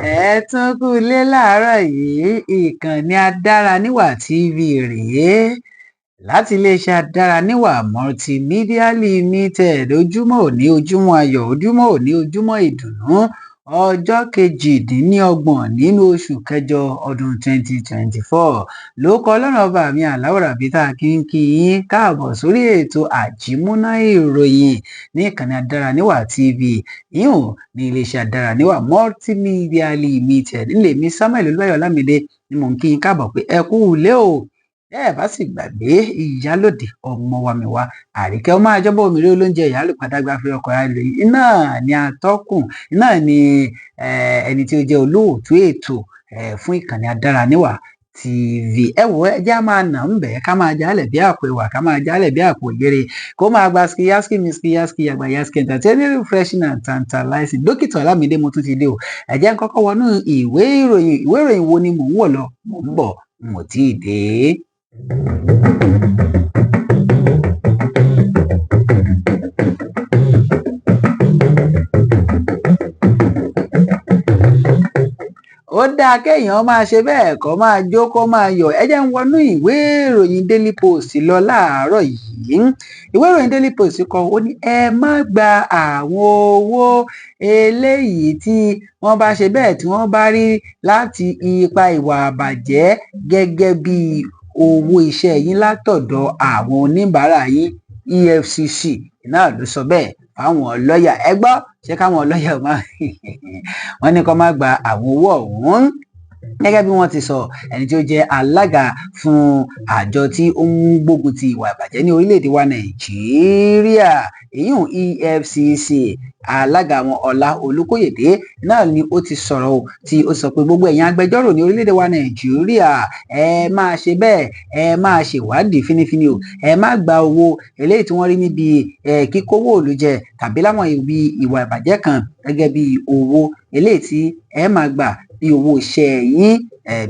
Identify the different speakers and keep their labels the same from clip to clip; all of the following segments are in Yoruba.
Speaker 1: Ẹ tún kú ilé láàárọ̀ yìí. Ìkànnì Adáraníwà TV rèé láti iléeṣẹ́ Adáraníwà Multimedia Limited. Ojúmọ́ òní, ojúmọ́ ayọ̀, ojúmọ́ òní, ojúmọ́ ìdùnnú, ọjọ́ 28 nínú oṣù kẹjọ ọdún 2024. Ló kọ Ọlọ́run ọba mi àláwòrán àbí tá a kí ń kí yín káàbọ̀ sórí ètò àjímúná ìròyìn ní ìkànnì Adáraníwà TV yíò ní iléeṣẹ́ Adáraníwà Multimedia Limited. Nílé mi, Samuel Olúbáyọ̀ Ọlámídé ni mò ń kí yín káàbọ̀ pé ẹ kú ilé o. Ẹ bá sì gbàgbé, ìyálòdì ọmọ wa mi wá àríkẹ́ ọmọ àjọbọ òmìnirí olóúnjẹ ìyálò pàdágbà fi ọkọ̀ ayò iná ní atọ́kùn iná ní ẹni tí ó jẹ́ olóòtú ètò fún ìkànnì Adáraníwà TV. Ẹ wò, ẹ jẹ́ á máa nà ń bẹ̀, ká máa jálẹ̀ bí àpò ẹ̀wà, ká máa jálẹ̀ bí àpò ìgbére, kó máa gba skiyaski miski yaski yàgbà yaski, entertaining, refreshing and tantalizing. Dókítà Ọlámídé, mo tún ti dé o. Ẹ jẹ́ n kọ́kọ́ wọnú ìwé ìròyìn. Ìwé ìròyìn wo ni mò ń wọ̀ lọ? Mò ń bọ̀, n ò tí ì dé. Ó dáa kéèyàn máa ṣe bẹ́ẹ̀, kó máa jó, kó máa yọ̀. Ẹ jẹ́ ń wọnú ìwé ìròyìn Daily Post lọ láàárọ̀ yìí. Ìwé ìròyìn Daily Post kọ, ó ní ẹ má gba àwọn owó eléyìí tí wọ́n bá ṣe bẹ́ẹ̀ tí wọ́n bá rí láti ipa ìwà àbàjẹ́ gẹ́gẹ́ bí owó iṣẹ́ yín látọ̀dọ̀ àwọn oníbàárà yín. EFCC náà ló sọ bẹ́ẹ̀ fáwọn lọ́ọ̀yà. Ẹ gbọ́, ṣé káwọn lọ́ọ̀yà máa wọ́n ní kó má gba àwọn owó ọ̀hún? Gẹ́gẹ́ bí wọ́n ti sọ, ẹni tí ó jẹ́ alága fún àjọ tí ó ń gbógun ti ìwà ìbàjẹ́ ní orílẹ̀-èdè wa Nàìjíríà, èyún EFCC, alága àwọn Ọlá Olúkóyèdé náà ni ó ti sọ̀rọ̀ o, tí ó sọ pé gbogbo ẹ̀yin agbẹjọ́rò ní orílẹ̀-èdè wa Nàìjíríà, ẹ máa ṣe bẹ́ẹ̀, ẹ máa ṣèwádìí fínífíní o. Ẹ má gba owó eléyìí tí wọ́n rí níbi kíkówó òlù jẹ tàbí láwọn ibi ìwà ìbàjẹ́ kan gẹ́gẹ́ bí owó eléyìí tí ẹ máa gbà bí owó iṣẹ́ yín,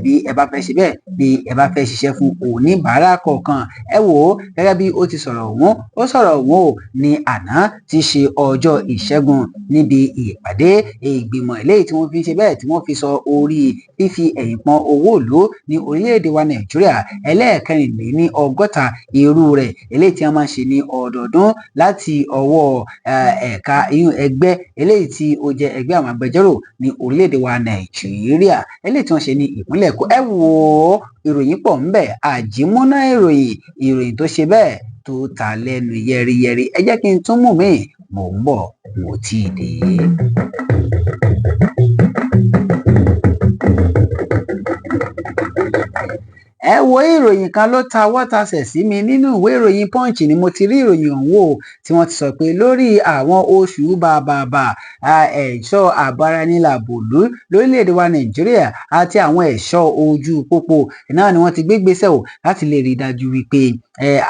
Speaker 1: bí ẹ bá fẹ́ ṣe bẹ́ẹ̀, bí ẹ bá fẹ́ ṣiṣẹ́ fún oníbàárà kọ̀ọ̀kan. Ẹ wò ó, gẹ́gẹ́ bí ó ti sọ̀rọ̀ ọ̀hún, ó sọ̀rọ̀ ọ̀hún o ní àná tí í ṣe ọjọ́ Ìṣẹ́gun níbi ìpàdé ìgbìmọ̀ eléyìí tí wọ́n fi ń ṣe bẹ́ẹ̀ tí wọ́n fi sọ orí fífi ẹ̀yìn pọn owó ìlú ní orílẹ̀-èdè wa Nàìjíríà, 164 irú rẹ̀ eléyìí tí wọ́n máa ń ṣe ní ọdọọdún láti ọwọ́ ẹ̀ka ẹgbẹ́ eléyìí tí ó jẹ́ ẹgbẹ́ àwọn agbẹjọ́rò ní orílẹ̀-èdè wa Nàìjíríà, eléyìí tí wọ́n ṣe ní ìpínlẹ̀ Èkó. Ẹ wò ó, ìròyìn pọ̀ ńbẹ̀, àjímúná ìròyìn, ìròyìn tó ṣe bẹ́ẹ̀ tó ta lẹ́nu yẹ́rìyẹ́rì. Ẹ jẹ́ kí n tún mú mi, mò ń bọ̀, n ò tí ì dé. Ẹ wo, ìròyìn kan ló ta wọ́tasẹ̀ sí mi nínú ìwé ìròyìn Punch ni mo ti rí ìròyìn ọ̀hún o, tí wọ́n ti sọ pé lórí àwọn oṣù bàbàbà, ẹ̀ṣọ́ àbáraẹnilàbòlú lórílẹ̀‐èdè wa Nàìjíríà àti àwọn ẹ̀ṣọ́ ojú pópó náà ni wọ́n ti gbé gbèsè o láti lè rí i dájú wípé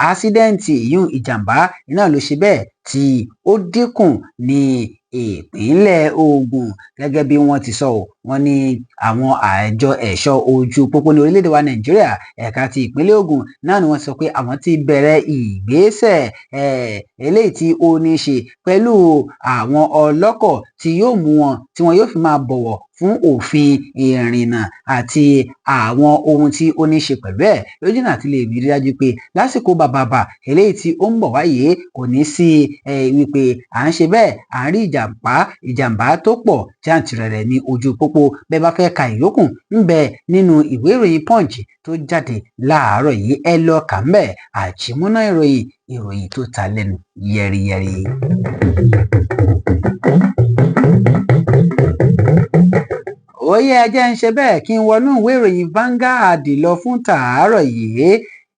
Speaker 1: ásídẹ́ǹtì, ìyún ìjàmbá náà ló ṣe bẹ́ẹ̀ tí ó dínkù ní ìpínlẹ̀ Ògùn. Gẹ́gẹ́ bí wọ́n ti sọ ọ́, wọ́n ní àwọn àjọ ẹ̀ṣọ́ ojú pópó ní orílẹ̀-èdè wa Nàìjíríà, ẹ̀ka ti ìpínlẹ̀ Ògùn náà ni wọ́n sọ pé àwọn ti bẹ̀rẹ̀ ìgbésẹ̀ eléyìí tí ó ní í ṣe pẹ̀lú àwọn ọlọ́kọ̀ tí yóò mú wọn tí wọn yóò fi máa bọ̀wọ̀ fún òfin ìrìnnà àti àwọn ohun tí ó ní í ṣe pẹ̀lú ẹ̀ lójúnà àti lè rí dájú pé lásìkò bàbàbà eléyìí tí ó ń bọ̀ wáyé, kò ní sí wípé à ń ṣe bẹ́ẹ̀, à ń rí ìjàmbá tó pọ̀ jàǹtìrẹrẹ ní ojú pópó. Bẹ́ẹ̀ bá fẹ́ ka ìyókù ń bẹ nínú ìwé ìròyìn Punch tó jáde láàárọ̀ yìí, ẹ lọ kà ń bẹ̀. Àjímúná ìròyìn, ìròyìn tó ta lẹ́nu yẹ́rìyẹ́rì. Ó yẹ, ẹ jẹ́ ń ṣe bẹ́ẹ̀ kí n wọnú ìwé ìròyìn Vanguard lọ fún tàárọ̀ yìí.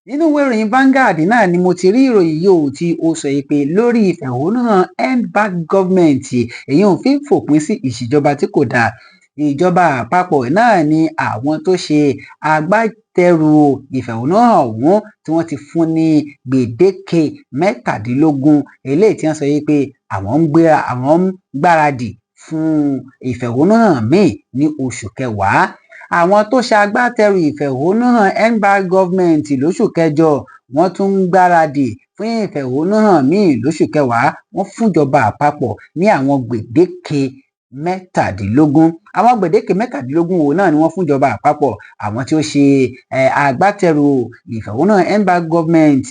Speaker 1: Nínú ìwé ìròyìn Vanguard náà ni mo ti rí ìròyìn yìí o, tí ó sọ pé lórí ìfẹ̀hónúhàn End Bad Government, èyí ò fi ń fòpin sí ìṣèjọba tí kò dáa, ìjọba àpapọ̀ náà ni àwọn tó ṣe agbátẹrù ìfẹ̀hónúhàn ọ̀hún tí wọ́n ti fún ní gbèdéke 17 eléyìí tí wọ́n sọ pé àwọn ń gbáradì fún ìfẹ̀hónúhàn míì ní oṣù kẹwàá. Àwọn tó ṣe agbátẹrù ìfẹ̀hónúhàn End Bad Government lóṣù kẹjọ, Wọ́n tún ń gbáradì fún ìfẹ̀hónúhàn míì lóṣù kẹwàá. Wọ́n fúnjọba àpapọ̀ ní àwọn gbèdéke 17. Àwọn gbèdéke 17 wo náà ni wọ́n fúnjọba àpapọ̀? Àwọn tí ó ṣe agbátẹrù ìfẹ̀hónúhàn End Bad Government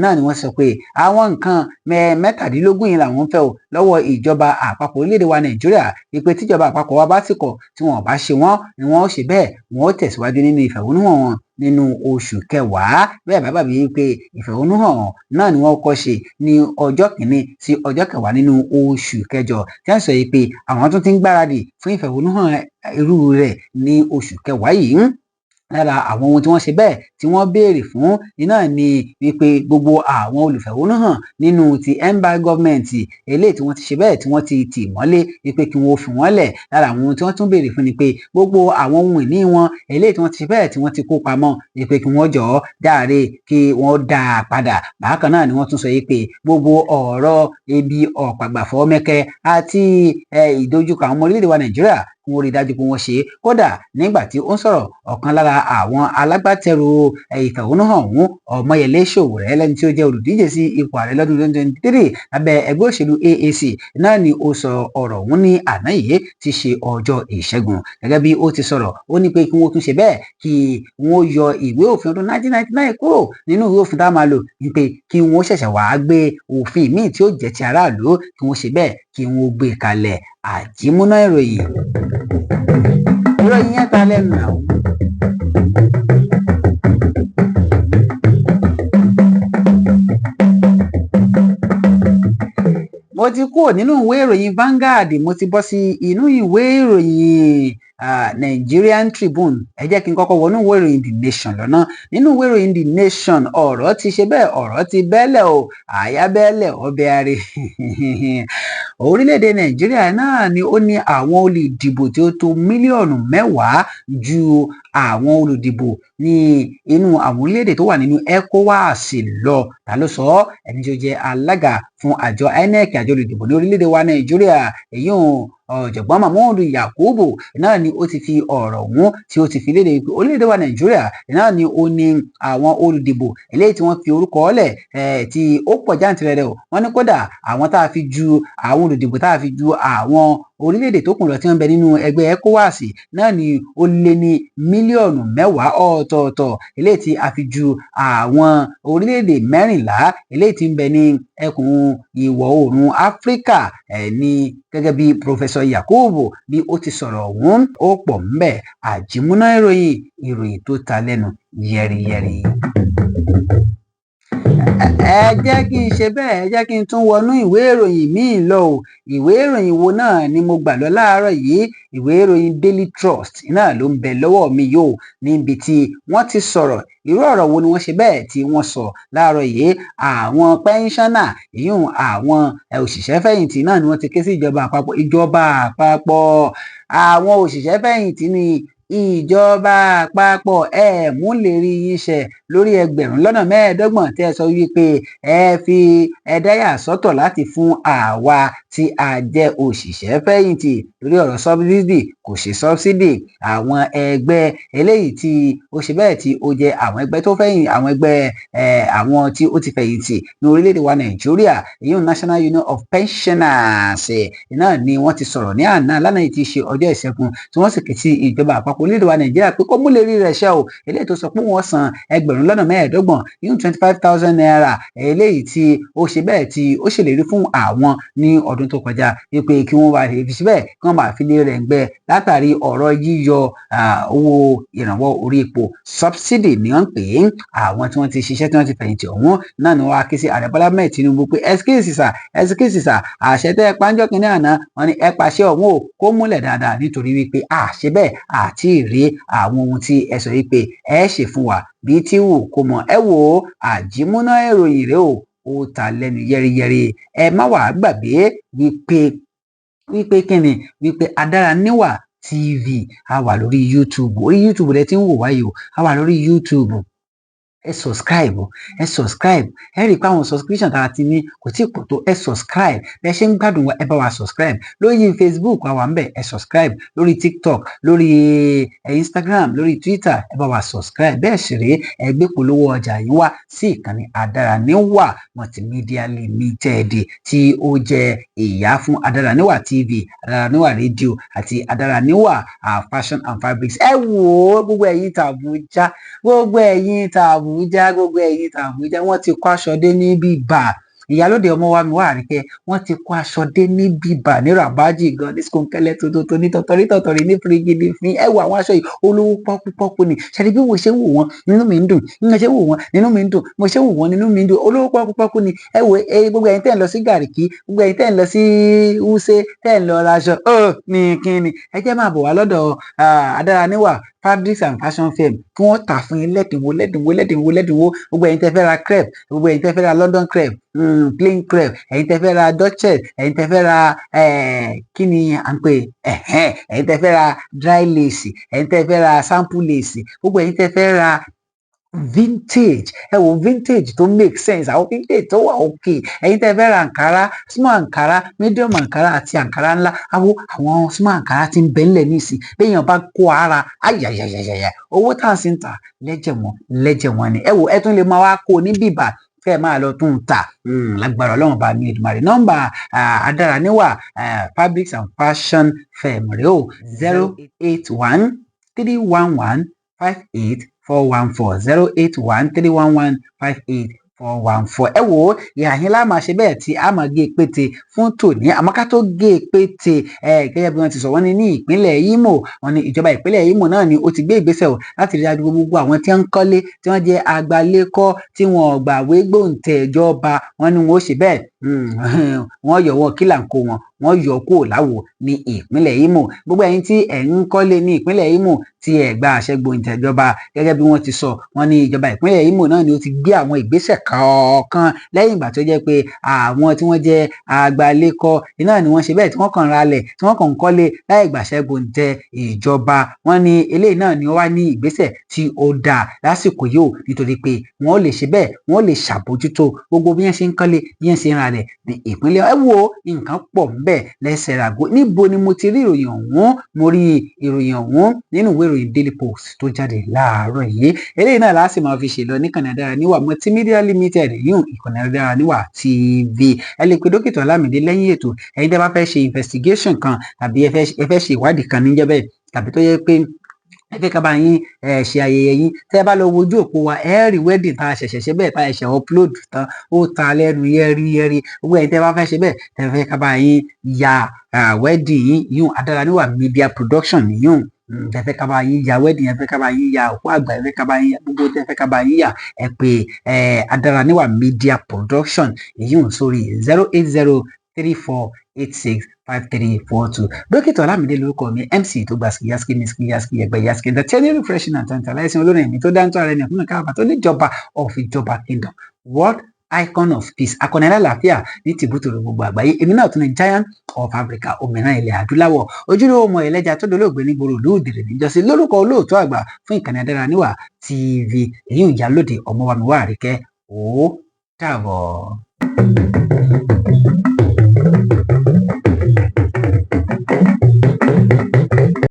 Speaker 1: náà ni wọ́n sọ pé àwọn nǹkan 17 yìí làwọn ń fẹ́ o lọ́wọ́ ìjọba àpapọ̀ orílẹ̀-èdè wa Nàìjíríà, ìpè tíjọba àpapọ̀ wa bá sì kọ̀ tí wọn ò bá ṣe wọ́n ni wọ́n ó ṣe bẹ́ẹ̀, wọ́n ó tẹ̀síwájú nínú ìfẹ̀hónúhàn wọn nínú oṣù kẹwàá. Bẹ́ẹ̀ bá gbàgbé wípé ìfẹ̀hónúhàn náà ni wọ́n kọ́ ṣe ní ọjọ́ 1 sí ọjọ́ 10 nínú oṣù kẹjọ, tí wọ́n sọ yìí pé àwọn tún ti ń gbáradì fún ìfẹ̀hónúhàn irú rẹ̀ ní oṣù kẹwàá yìí. Lára àwọn ohun tí wọ́n ṣe bẹ́ẹ̀ tí wọ́n béèrè fún iná ni wípé gbogbo àwọn olùfẹ̀hónúhàn nínú ti End Bad Government eléyìí tí wọ́n ti ṣe bẹ́ẹ̀ tí wọ́n ti tì mọ́lé, wípé kí wọ́n fi wọ́n lẹ̀. Lára àwọn ohun tí wọ́n tún béèrè fún ni pé gbogbo àwọn ohun ìní wọn eléyìí tí wọ́n ti ṣe bẹ́ẹ̀ tí wọ́n ti kó pamọ́, wípé kí wọ́n jọ̀ọ́ dáre kí wọ́n dá a padà. Bákan náà ni wọ́n tún sọ yìí pé gbogbo ọ̀rọ̀ ebi ọ̀pàgbàfọ́ mẹ́kẹ́ àti ìdojúkọ àwọn ọmọ orílẹ̀-èdè wa Nàìjíríà, wọ́n rí dájú pé wọ́n ṣe é. Kódà nígbà tí ó ń sọ̀rọ̀, ọ̀kan lára àwọn alágbàtẹrù ìfẹ̀hónúhàn ọ̀hún, Ọmọyẹlé Sowore, lẹ́ni tí ó jẹ́ olùdíje sí ipò ààrẹ lọ́dún 2023 lábẹ́ ẹgbẹ́ òṣèlú AAC náà ni ó sọ ọ̀rọ̀ ọ̀hún ní àná yìí ti ṣe ọjọ́ Ìṣẹ́gun. Gẹ́gẹ́ bí ó ti sọ̀rọ̀, ó ní pé kí wọ́n tún ṣe bẹ́ẹ̀ kí wọ́n yọ ìwé òfin ọdún 1999 kúrò nínú ìwé òfin tá a máa lò, ní pé kí wọ́n ṣẹ̀ṣẹ̀ wàá gbé òfin míì tí ó jẹ́ ti aráàlú, kí wọ́n ṣe bẹ́ẹ̀ kí wọ́n gbé kalẹ̀. Àjímúná ìròyìn. Ìròyìn yẹn ta lẹ́nu náà. Mo ti kúrò nínú ìwé ìròyìn Vanguard, mo ti bọ́ sí inú ìwé ìròyìn Nigerian Tribune. Ẹ jẹ́ kí n kọ́kọ́ wọnú ìwé ìròyìn The Nation lọ́nà. Nínú ìwé ìròyìn The Nation, ọ̀rọ̀ ti ṣe bẹ́ẹ̀, ọ̀rọ̀ ti bẹ́lẹ̀ o, àyà bẹ́lẹ̀ ọbẹ̀ arẹ. Orílẹ̀-èdè Nàìjíríà náà ni ó ní àwọn olùdìbò tí ó tó mílíọ̀nù 10 ju àwọn olùdìbò ní inú àwọn orílẹ̀-èdè tó wà nínú ECOWAS lọ. Ta ló sọ ọ́? Ẹni tí ó jẹ́ alága fún àjọ INEC, àjọ olùdìbò ní orílẹ̀-èdè wa Nàìjíríà, èyí ọ̀jọ̀gbọ́n Mahmood Yakubu náà ni ó ti fi ọ̀rọ̀ ọ̀hún tí ó ti fi léde pé orílẹ̀-èdè wa Nàìjíríà náà ni ó ní àwọn olùdìbò eléyìí tí wọ́n fi orúkọ lẹ̀ tí ó pọ̀ jáǹtirẹrẹ o. Wọ́n ní kódà àwọn tá a fi ju àwọn olùdìbò tá a fi ju àwọn orílẹ̀-èdè tó kù lọ tí wọ́n ń bẹ nínú ẹgbẹ́ ECOWAS náà ni ó lé ní mílíọ̀nù 10 ọ̀tọ̀ọ̀tọ̀ eléyìí tí a fi ju àwọn orílẹ̀-èdè 14 eléyìí tí ń bẹ ní ẹkùn ìwọ̀ oòrùn Áfíríkà ní. Gẹ́gẹ́ bí Professor Yakubu bí ó ti sọ̀rọ̀ ọ̀hún, ó pọ̀ ńbẹ̀. Àjímúná ìròyìn, ìròyìn tó ta lẹ́nu yẹ́rìyẹ́rì. Ẹ jẹ́ kí n ṣe bẹ́ẹ̀, ẹ jẹ́ kí n tún wọnú ìwé ìròyìn míì lọ o. Ìwé ìròyìn wo náà ni mo gbà lọ láàárọ̀ yìí? Ìwé ìròyìn Daily Trust náà ló ń bẹ lọ́wọ́ mi yóò, níbi tí wọ́n ti sọ̀rọ̀. Irú ọ̀rọ̀ wo ni wọ́n ṣe bẹ́ẹ̀ tí wọ́n sọ láàárọ̀ yìí? Àwọn pensioner, ìyún àwọn òṣìṣẹ́ fẹ̀yìntì náà ni wọ́n ti ké sí ìjọba àpapọ̀. Ìjọba àpapọ̀, àwọn òṣìṣẹ́ fẹ̀yìntì ní ìjọba àpapọ̀, ẹ mú lè rí yín ṣẹ lórí ẹgbẹ̀rún lọ́nà 25 tí ẹ sọ wípé ẹ fi ẹ dáyà sọ́tọ̀ láti fún àwa tí a jẹ́ òṣìṣẹ́ fẹ̀yìntì lórí ọ̀rọ̀ subsidy. Kò ṣe subsidy. Àwọn ẹgbẹ́ eléyìí tí ó ṣe bẹ́ẹ̀ tí ó jẹ́ àwọn ẹgbẹ́ tó fẹ̀yìn, àwọn ẹgbẹ́ àwọn tí ó ti fẹ̀yìntì ní orílẹ̀-èdè wa Nàìjíríà, èyí National Union of Pensioners náà ni wọ́n ti sọ̀rọ̀ ní àná lánàá yìí tí í ṣe ọjọ́ Ìṣẹ́gun, tí wọ́n sì ké sí ìjọba àpapọ̀ orílẹ̀-èdè wa Nàìjíríà pé kó mú lè rí rẹ̀ ṣẹ o, eléyìí tó sọ pé wọ́n san ẹgbẹ̀rún lọ́nà 25, yíyún ₦25,000, eléyìí tí ó ṣe bẹ́ẹ̀ tí ó ṣèlérí fún àwọn ní ọdún tó kọjá, wípé kí wọ́n bá fi síbẹ̀ kí wọ́n bá fi lé rẹ̀ ń gbẹ látàrí ọ̀rọ̀ yíyọ owó ìrànwọ́ orí epo, subsidy ni wọ́n ń pè é. Àwọn tí wọ́n ti ṣiṣẹ́ tí wọ́n ti fẹ̀yìntì ọ̀hún náà ni wọ́n á ké sí Ààrẹ Bọ́lá Ahmed Tinubu pé excuse sir, excuse sir, àṣẹ tẹ́ ẹ pàǹjọ́ kìnìún àná, wọ́n ní ẹ pàṣẹ ọ̀hún o kó múlẹ̀ dáadáa, nítorí wípé àṣẹ bẹ́ẹ̀ àti rí àwọn ohun tí ẹ sọ wípé ẹ ṣe fún wa bíi tí wù kó mọ. Ẹ wò ó, àjímúná ìròyìn rèé o, ó ta lẹ́nu yẹ́rìyẹ́rì. Ẹ má wàá gbàgbé wípé kíni, wípé Adára Níwà TV, a wà lórí YouTube. Orí YouTube rẹ ti ń wò wáyé o, a wà lórí YouTube. Ẹ subscribe, ẹ subscribe. Ẹ rí i pé àwọn subscription tá a ti ní kò tí ì pọ̀ tó. Ẹ subscribe. Bẹ́ẹ̀ ṣe ń gbádùn wa, ẹ bá wa subscribe lórí Facebook wa, wà ń bẹ̀, ẹ subscribe lórí TikTok, lórí Instagram, lórí Twitter, ẹ bá wa subscribe. Bẹ́ẹ̀ sì rèé, ẹ gbé polówó ọjà yín wá sí ìkànnì Adaraniwa Multimedia Limited, tí ó jẹ́ ìyá fún Adaraniwa TV, Adaraniwa Radio àti Adaraniwa Fashion and Fabrics. Ẹ wò ó, gbogbo ẹ̀yin tàbújá, gbogbo ẹ̀yin tàbújá, gbogbo ẹ̀yin tàbújá, wọ́n ti kó aṣọ dé ní bíbà. Ìyálóde ọmọ wa mi wà àríkẹ́, wọ́n ti kó aṣọ dé ní bíbà ní rabaji gan, ní skunkẹlẹ tuntun, ní tọ̀tọ̀rí tọ̀tọ̀rí, ní firigidi fín. Ẹ wo àwọn aṣọ yìí, olówó pọ́kúpọ́kú ni. Ṣàdí bí mo ṣe ń wò wọ́n nínú mi ń dùn, bí mo ṣe ń wò wọ́n nínú mi ń dùn, mo ṣe ń wò wọ́n nínú mi ń dùn. Olówó pọ́kúpọ́kú ni. Ẹ wo gbogbo ẹ̀yin tẹ́ ń lọ sí Gàríkì, gbogbo ẹ̀yin tẹ́ ń lọ sí Wuse, tẹ́ ń lọ raṣọ ó ní kíni, ẹ jẹ́ máa bọ̀ wá lọ́dọ̀ Adaraniwa Fabrics and Fashion Firm kí wọ́n tà fún yín lẹ́dínwó, lẹ́dínwó, lẹ́dínwó, lẹ́dínwó. Gbogbo ẹ̀yin tẹ́ fẹ́ ra crepe, gbogbo ẹ̀yin tẹ́ fẹ́ ra London crepe, plain crepe, ẹ̀yin tẹ́ fẹ́ ra duchess, ẹ̀yin tẹ́ fẹ́ ra kí ni à ń pè, ẹ̀yin tẹ́ fẹ́ ra dry lace, ẹ̀yin tẹ́ fẹ́ ra sample lace, gbogbo ẹ̀yin tẹ́ fẹ́ ra vintage, ẹ wo vintage tó make sense, àwọn vintage tó wà okay, ẹ̀yin tẹ́ fẹ́ ra ankara, small ankara, medium ankara àti ankara ńlá. Àwọn small ankara ti ń bẹ ńlẹ̀ nísìn, béèyàn bá kó ara ayayayaya, owó tá à ń sì ń tà lẹ́jẹ̀ wọn, lẹ́jẹ̀ wọn ni. Ẹ wo, ẹ tún lè máa wá kó ní bíbà kẹ́ ẹ máa lọ tún un tà lágbára Ọlọ́run bá mi Èdùmàrè. Nọ́mbà Adaraniwa Fabrics and Fashion Firm rèé o: 08131158414, 08131158414. Ẹ wò ó, ìhàhín lá máa ṣe bẹ́ẹ̀ tí a máa gé pété fún tòní. Àmọ́ ká tó gé pété, ẹ gẹ́gẹ́ bí wọ́n ti sọ, wọ́n ní ní ìpínlẹ̀ Imo, wọ́n ní ìjọba ìpínlẹ̀ Imo náà ni ó ti gbé ìgbésẹ̀ o láti rí dájú gbogbo àwọn tí wọ́n ń kọ́lé, tí wọ́n jẹ́ agbalékọ́, tí wọ́n gbàwé gbòǹtẹ̀ ìjọba, wọ́n ní wọ́n ó ṣe bẹ́ẹ̀, wọ́n yọwọ́ kílàńkó wọn, wọ́n yọ kúrò láwo ní ìpínlẹ̀ Imo. Gbogbo ẹ̀yin tí ẹ̀ ń kọ́lé ní ìpínlẹ̀ Imo tí ẹ̀ gba àṣẹ gbòǹtẹ̀ ìjọba, gẹ́gẹ́ bí wọ́n ti sọ, wọ́n ní ìjọba ìpínlẹ̀ Imo náà ni ó ti gbé àwọn ìgbésẹ̀ kọ̀ọ̀kan lẹ́yìn ìgbà tó jẹ́ pé àwọn tí wọ́n jẹ́ agbalékọ́ iná ni wọ́n ṣe bẹ́ẹ̀ tí wọ́n kàn ralẹ̀, tí wọ́n kàn ń kọ́lé láì gbàṣẹ gbòǹtẹ̀ ìjọba. Wọ́n ní eléyìí náà ni ó wá ní ìgbésẹ̀ tí ó dáa lásìkò yìí o, nítorí pé wọ́n lè ṣe bẹ́ẹ̀, wọ́n lè ṣàbójútó gbogbo bí wọ́n ṣe ń kọ́lé, bí wọ́n ṣe ń ralẹ̀ ní ìpínlẹ̀. Ẹ wo, nǹkan pọ̀ ńbẹ̀ lẹ́sẹ̀ ràgó. Níbo ni mo ti rí ìròyìn ọ̀hún? Mo rí ìròyìn ọ̀hún nínú ìwé ìròyìn Daily Post tó jáde láàárọ̀ yìí. Eléyìí náà láti máa fi ṣèlọ níkànnì Adaraniwa Multimedia Limited, yún ìkànnì Adaraniwa TV. Ẹ lè pe Dókítà Ọlámídé lẹ́yìn ètò. Ẹ̀yin tẹ́ bá fẹ́ ṣe investigation kan tàbí ẹ fẹ́ ṣe ìwádìí kan níjẹ́ bẹ́ẹ̀, tàbí tó yẹ pé ẹ fẹ́ ká bá yín ṣe ayẹyẹ yín, tẹ́ ẹ bá lọ wojú òpó wa, ẹ rí wedding tá a ṣẹ̀ṣẹ̀ ṣe bẹ́ẹ̀, tá a ṣẹ̀ṣẹ̀ upload tán, ó ta lẹ́nu yẹ́rí yẹ́rí. Gbogbo ẹ̀yin tẹ́ bá fẹ́ ṣe bẹ́ẹ̀, tẹ́ fẹ́ ká bá yín ya wedding yín, yún Adaraniwa Media Production yún, tẹ́ fẹ́ ká bá yín ya wedding, ẹ fẹ́ ká bá yín ya òkú àgbà, ẹ fẹ́ ká bá yín ya gbogbo tẹ́ fẹ́ ká bá yín ya, ẹ pè Adaraniwa Media Production yún sórí 08034865342. Dókítà Ọlámídé lórúkọ mi, MC tó gba skiyaski ní skiyaski ẹgbẹ́ yaski, the ten refreshing and tantalizing olórin ẹ̀mí tó dáńtọ́ ara ẹni fún káàbà tó níjọba of Ìjọba Kingdom, world icon of peace, akọni alálàáfíà ní tìbútòrò gbogbo àgbáyé. Èmi náà tún ní giant of Africa, òmìnira ilẹ̀ adúláwọ̀, ojúlówó ọmọ ẹlẹ́ja tó dolóògbé ní gbòòrò ìlú Ìdìrè níjọ́sí, lórúkọ olóòtú àgbà fún ìkànnì Adaraniwa TV, èyí ń yá lóde ọmọ wa mi wá àríkẹ́. Ó dàbọ̀.